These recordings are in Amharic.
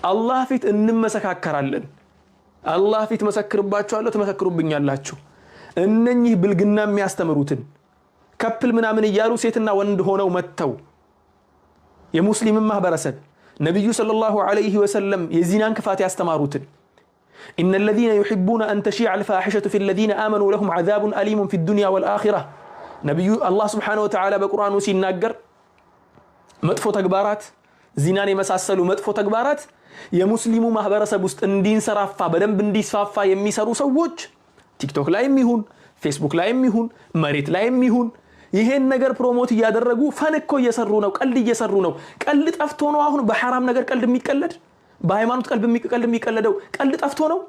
አላህ ፊት እንመሰካከራለን። አላህ ፊት መሰክርባችኋለሁ፣ ትመሰክሩብኛላችሁ። እነኚህ ብልግና የሚያስተምሩትን couple ምናምን እያሉ ሴትና ወንድ ሆነው መጥተው የሙስሊምን ማህበረሰብ ነቢዩ صلى الله عليه وسلم የዚናን ክፋት ያስተማሩትን إن الذين يحبون أن تشيع الفاحشة في الذين آمنوا لهم عذاب أليم في الدنيا والآخرة። ነቢዩ አላህ سبحانه وتعالى በቁርአኑ ሲናገር መጥፎ ተግባራት፣ ዚናን የመሳሰሉ መጥፎ ተግባራት የሙስሊሙ ማህበረሰብ ውስጥ እንዲንሰራፋ፣ በደንብ እንዲስፋፋ የሚሰሩ ሰዎች ቲክቶክ ላይም ይሁን፣ ፌስቡክ ላይም ይሁን፣ መሬት ላይም ይሁን ይሄን ነገር promote እያደረጉ fun እኮ እየሰሩ ነው። ቀልድ እየሰሩ ነው። ቀልድ ጠፍቶ ነው አሁን በሐራም ነገር ቀልድ የሚቀለድ? በሃይማኖት ቀልድ የሚቀለደው ቀልድ ጠፍቶ ነው?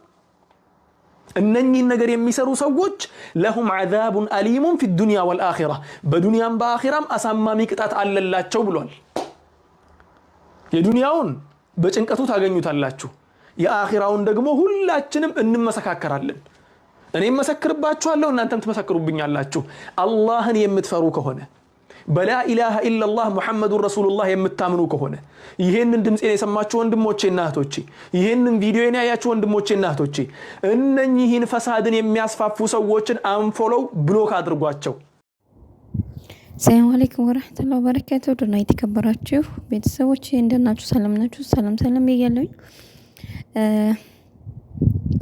እነኚህን ነገር የሚሰሩ ሰዎች لهم عذاب أليم في الدنيا والآخرة፣ በዱንያም በአኺራም አሳማሚ ቅጣት አለላቸው ብሏል። የዱንያውን በጭንቀቱ ታገኙታላችሁ፣ የአኺራውን ደግሞ ሁላችንም እንመሰካከራለን። እኔም መሰክርባችኋለሁ፣ እናንተም ትመሰክሩብኛላችሁ። አላህን የምትፈሩ ከሆነ፣ በ لا إله إلا الله محمد رسول الله የምታምኑ ከሆነ፣ ይሄንን ድምፄን የሰማችሁ ወንድሞቼና እህቶቼ፣ ይሄንን ቪዲዮን ያያችሁ ወንድሞቼና እህቶቼ፣ እነኚህን ፈሳድን የሚያስፋፉ ሰዎችን unfollow፣ block አድርጓቸው። سلام عليكم ورحمة الله وبركاته። ድና የተከበራችሁ ቤተሰቦች እንደናችሁ? ሰላም ናችሁ? ሰላም ሰላም እያለሁኝ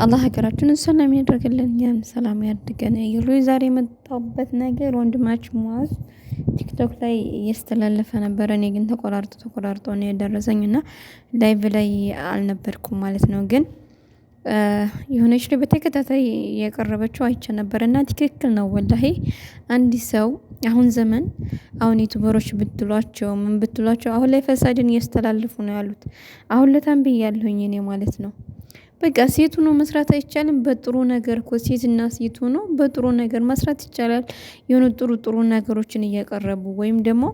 አላህ ሀገራችንን ሰላም ያደርግልን፣ እኛም ሰላም ያድርገን። እያሉ ዛሬ የመጣሁበት ነገር ወንድማችን ሙአዝ ቲክቶክ ላይ እያስተላለፈ ነበረ። እኔ ግን ተቆራርጦ ተቆራርጦ ነው የደረሰኝ እና live ላይ አልነበርኩም ማለት ነው። ግን የሆነች ላይ በተከታታይ የቀረበችው አይቼ ነበር እና ትክክል ነው ወላሂ። አንድ ሰው አሁን ዘመን አሁን ዩቱበሮች ብትሏቸው ምን ብትሏቸው አሁን ላይ ፈሳድን እያስተላልፉ ነው ያሉት። አሁን ለታንብ ያለሁኝ እኔ ማለት ነው። በቃ ሴት ሆኖ መስራት አይቻልም? በጥሩ ነገር እኮ ሴትና ሴት ሆኖ በጥሩ ነገር መስራት ይቻላል። የሆኑ ጥሩ ጥሩ ነገሮችን እያቀረቡ ወይም ደግሞ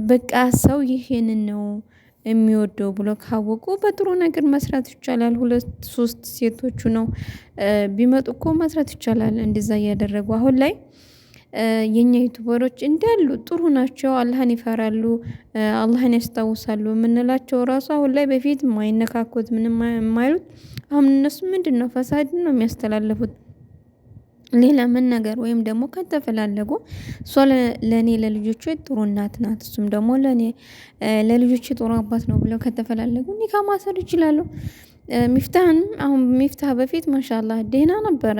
በቃ ሰው ይሄንን ነው የሚወደው ብሎ ካወቁ በጥሩ ነገር መስራት ይቻላል። ሁለት ሶስት ሴቶቹ ነው ቢመጡ እኮ መስራት ይቻላል። እንደዛ እያደረጉ አሁን ላይ የኛ ዩቱበሮች እንዳሉ ጥሩ ናቸው፣ አላህን ይፈራሉ፣ አላህን ያስታውሳሉ የምንላቸው ራሱ አሁን ላይ በፊት የማይነካኩት ምንም የማይሉት አሁን እነሱ ምንድነው ፈሳድን ነው የሚያስተላልፉት። ሌላ ምን ነገር ወይም ደግሞ ከተፈላለጉ እሷ ለእኔ ለልጆቹ ጥሩ እናት ናት፣ እሱም ደግሞ ለእኔ ለልጆቹ ጥሩ አባት ነው ብለው ከተፈላለጉ ኒካ ማሰር ይችላሉ። ሚፍታህን አሁን ሚፍታህ በፊት ማሻአላህ ደህና ነበረ፣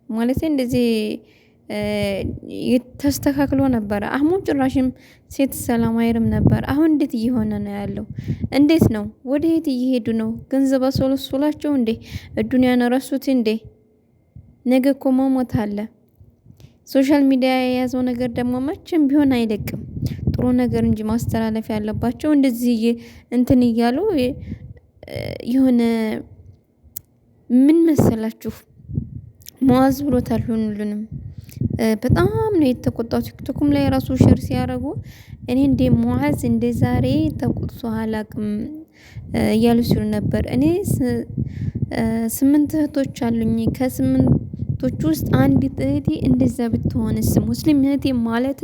ማለት እንደዚህ ተስተካክሎ ነበረ። አህሙ ጭራሽም ሴት ሰላም አይርም ነበር። አሁን እንዴት እየሆነ ነው ያለው? እንዴት ነው? ወደ የት እየሄዱ ነው? ገንዘብ አስወለሶላቸው እንዴ? ዱንያን ረሱት እንዴ? ነገ እኮ መሞት አለ። social media የያዘው ነገር ደግሞ መቼም ቢሆን አይለቅም። ጥሩ ነገር እንጂ ማስተላለፍ ያለባቸው እንደዚህ እንትን እያሉ የሆነ ምን መሰላችሁ ሙአዝ ብሎታል ሁሉንም። በጣም ነው የተቆጣው። ቲክቶክም ላይ ራሱ share ሲያደርጉ እኔ እንደ ሙአዝ እንደ ዛሬ ተቆጥቶ አላቅም እያሉ ሲሉ ነበር። እኔ 8 እህቶች አሉኝ። ከስምንቶች ውስጥ አንዲት እህቴ እንደዛ ብትሆንስ? ሙስሊም እህቴ ማለት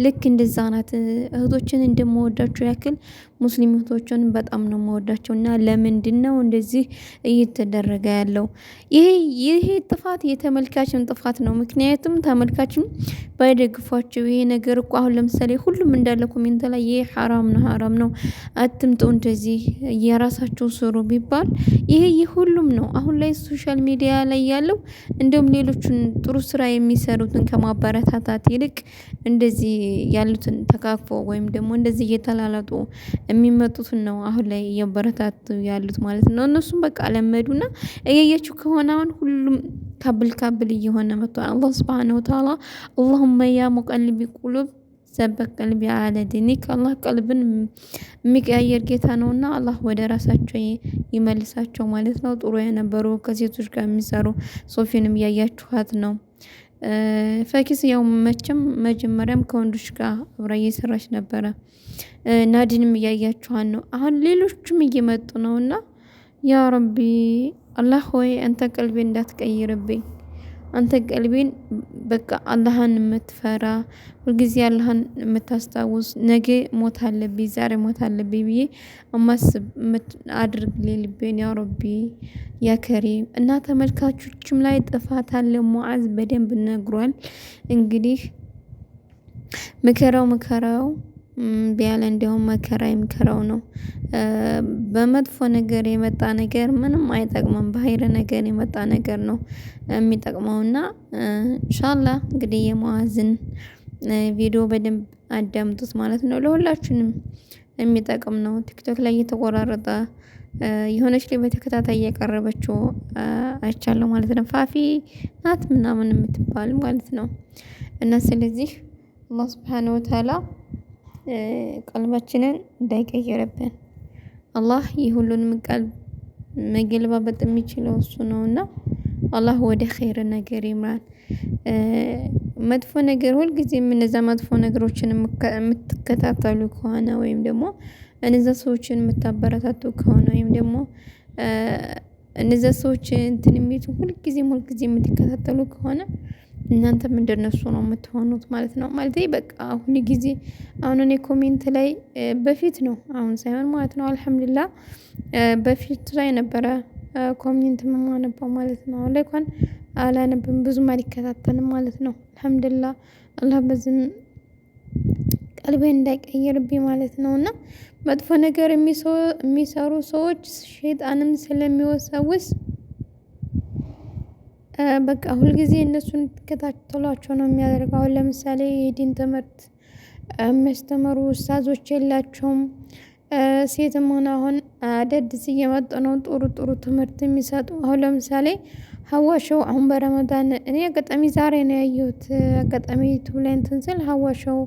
ልክ እንደዛ ናት። እህቶችን እንደምወዳቸው ያክል ሙስሊም እህቶችን በጣም ነው የምወዳቸው። እና ለምንድን ነው እንደዚህ እየተደረገ ያለው? ይሄ ጥፋት የተመልካችም ጥፋት ነው። ምክንያቱም ተመልካችም ባይደግፏቸው ይሄ ነገር እኮ አሁን ለምሳሌ ሁሉም እንዳለ comment ላይ ይሄ ሐራም ነው፣ ሐራም ነው፣ አትምጡ፣ እንደዚህ የራሳቸው ስሩ ቢባል ይሄ የሁሉም ነው። አሁን ላይ social media ላይ ያለው እንደውም ሌሎቹን ጥሩ ስራ የሚሰሩትን ከማበረታታት ይልቅ እንደዚህ ያሉትን ተካክፎ ወይም ደግሞ እንደዚህ እየተላላጡ የሚመጡትን ነው አሁን ላይ እያበረታቱ ያሉት ማለት ነው። እነሱም በቃ ለመዱና እያያችሁ ከሆነ አሁን ሁሉም couple couple እየሆነ መጥቷል። አላህ سبحانه وتعالى اللهم يا مقلب القلوب ثبت قلبي على دينك። አላህ ቀልብን የሚቀያየር ጌታ ነውና አላህ ወደ ራሳቸው ይመልሳቸው ማለት ነው። ጥሩ የነበሩ ከሴቶች ጋር የሚሰሩ ሶፊንም እያያችኋት ነው። ፈኪስ ያው መቼም መጀመሪያም ከወንዶች ጋር አብራ እየሰራች ነበረ። ናዲንም እያያችኋት ነው። አሁን ሌሎችም እየመጡ ነውና ያ ረቢ አላህ ሆይ አንተ ቀልቤ እንዳትቀይርብኝ። አንተ ቀልቤን በቃ አላህን የምትፈራ፣ ሁልጊዜ አላህን የምታስታውስ፣ ነገ ሞት አለብኝ ዛሬ ሞት አለብኝ ብዬ እማስብ አድርግልኝ ልቤን ያ ረቢ ያ ከሪም። እና ተመልካቾችም ላይ ጥፋት አለ። ሙዓዝ በደንብ ነግሯል። እንግዲህ ምከረው ምከረው ቢያለ እንዲያውም መከራ ይምከረው ነው። በመጥፎ ነገር የመጣ ነገር ምንም አይጠቅምም። በሀይር ነገር የመጣ ነገር ነው የሚጠቅመውና ኢንሻአላህ እንግዲህ የሙዓዝን ቪዲዮ በደንብ አዳምጡት ማለት ነው። ለሁላችንም የሚጠቅም ነው። ቲክቶክ ላይ እየተቆራረጠ የሆነች ላይ በተከታታይ እያቀረበችው አይቻለሁ ማለት ነው። ፋፊ ናት ምናምን የምትባል ማለት ነው። እና ስለዚህ አላህ ሱብሓነሁ ወተዓላ ቀልባችንን እንዳይቀይርብን፣ አላህ የሁሉንም ቀልብ መገልባበጥ የሚችለው እሱ ነውና አላህ ወደ ኸይር ነገር ይምራን። መጥፎ ነገር ሁልጊዜም እነዛ መጥፎ ነገሮችን የምትከታተሉ ከሆነ ወይም ደግሞ እነዛ ሰዎችን የምታበረታቱ ከሆነ ወይም ደግሞ እነዛ ሰዎች እንትን የሚሉት ሁልጊዜም ሁልጊዜም የምትከታተሉ ከሆነ እናንተም እንደነሱ ነው የምትሆኑት ማለት ነው። ማለቴ በቃ ሁል ጊዜ አሁን እኔ comment ላይ በፊት ነው አሁን ሳይሆን ማለት ነው፣ አልሐምዱሊላህ በፊት ላይ ነበረ comment የማነበው ማለት ነው። አሁን ላይ እንኳን አላነብም፣ ብዙም አልከታተልም ማለት ነው። አልሐምዱሊላህ አላህ በዚህም ቀልቤን እንዳይቀይርብኝ ማለት ነው። እና መጥፎ ነገር የሚሰሩ ሰዎች ሸይጣንም ስለሚወሰውስ በቃ ሁልጊዜ እነሱን ከታተሏቸው ነው የሚያደርገው። አሁን ለምሳሌ የዲን ትምህርት የሚያስተምሩ ኡስታዞች የላቸውም። ሴትም ሆነ አሁን አዳዲስ እየመጡ ነው ጥሩ ጥሩ ትምህርት የሚሰጡ። አሁን ለምሳሌ ሀዋሸው አሁን በረመዳን እኔ አጋጣሚ ዛሬ ነው ያየሁት። አጋጣሚ ዩቲዩብ ላይ እንትን ስል ሀዋሸው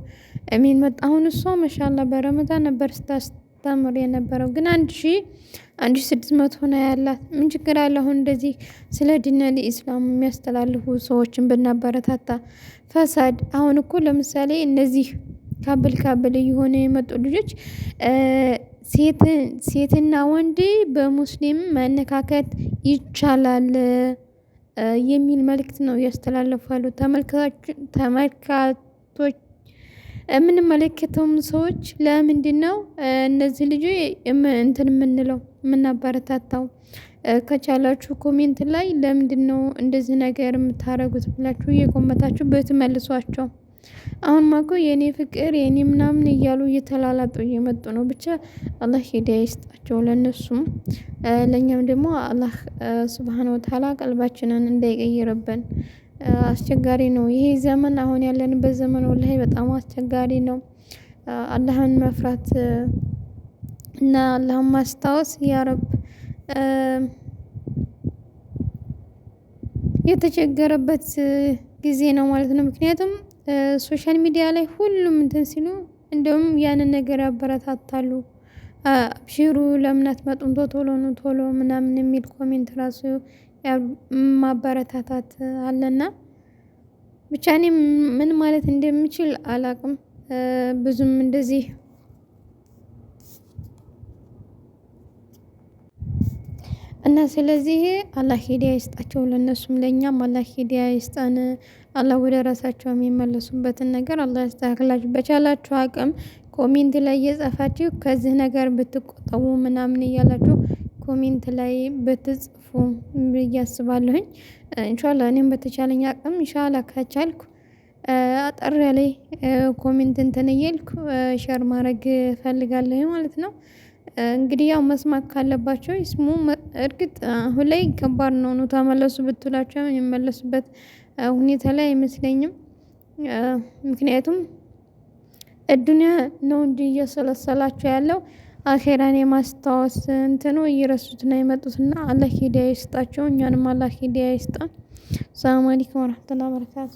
እሚን መጣ። አሁን እሷ ማሻአላ በረመዳን ነበር ስታስተምር የነበረው፣ ግን 1600 ነው ያላት። ምን ችግር አለ? አሁን እንደዚህ ስለ ዲነል ኢስላም የሚያስተላልፉ ሰዎችን ብናበረታታ። ፈሳድ አሁን እኮ ለምሳሌ እነዚህ couple couple እየሆነ የመጡ ልጆች ሴትና ወንድ በሙስሊም መነካከት ይቻላል የሚል መልእክት ነው እያስተላለፉ ያሉ። ተመልካቶች የምንመለከተውም ሰዎች ለምንድን ነው እነዚህ ልጆች እንትን የምንለው የምናበረታታው? ከቻላችሁ comment ላይ ለምንድን ነው እንደዚህ ነገር የምታደርጉት ብላችሁ እየኮመታችሁ ብትመልሷቸው። አሁን ማኮ የኔ ፍቅር የኔ ምናምን እያሉ እየተላላጡ እየመጡ ነው። ብቻ አላህ ሂዳያ ይስጣቸው ለእነሱም ለእኛም ደግሞ አላህ ሱብሃነ ወተዓላ ቀልባችንን እንዳይቀይርብን። አስቸጋሪ ነው ይሄ ዘመን፣ አሁን ያለንበት ዘመን ወላሂ በጣም አስቸጋሪ ነው። አላህን መፍራት እና አላህን ማስታወስ ያ ረብ የተቸገረበት ጊዜ ነው ማለት ነው። ምክንያቱም social media ላይ ሁሉም እንትን ሲሉ እንደውም ያንን ነገር ያበረታታሉ። አብሽሩ ለምን አትመጡም ቶሎ ነው ቶሎ ምናምን የሚል comment ራሱ ማበረታታት አለና ብቻ እኔ ምን ማለት እንደምችል አላቅም። ብዙም እንደዚህ እና ስለዚህ አላህ ሂዳያ ይስጣቸው ለእነሱም ለእኛም አላህ ሂዳያ ይስጠን። አላህ ወደ ራሳቸው የሚመለሱበትን ነገር አላህ ያስተካክላችሁ። በቻላችሁ አቅም comment ላይ እየጻፋችሁ ከዚህ ነገር ብትቆጠቡ ምናምን እያላችሁ comment ላይ ብትጽፉ ብዬ አስባለሁኝ። ኢንሻአላህ እኔም በተቻለኝ አቅም ኢንሻአላህ ከቻልኩ አጠር ያለ comment እንትን እያልኩ share ማድረግ እፈልጋለሁ ማለት ነው። እንግዲህ ያው መስማት ካለባቸው ይስሙ። እርግጥ አሁን ላይ ከባድ ነው ነው ተመለሱ ብትላቸው የሚመለሱበት ሁኔታ ላይ አይመስለኝም። ምክንያቱም እዱንያ ነው እንጂ እየሰለሰላቸው ያለው አኼራን የማስታወስ እንትኑ እየረሱት ነው የመጡትና አላህ ሂዳያ ይስጣቸው። እኛንም አላህ ሂዳያ ይስጣን። ሰላም አለይኩም ወረህመቱላሂ ወበረካቱ።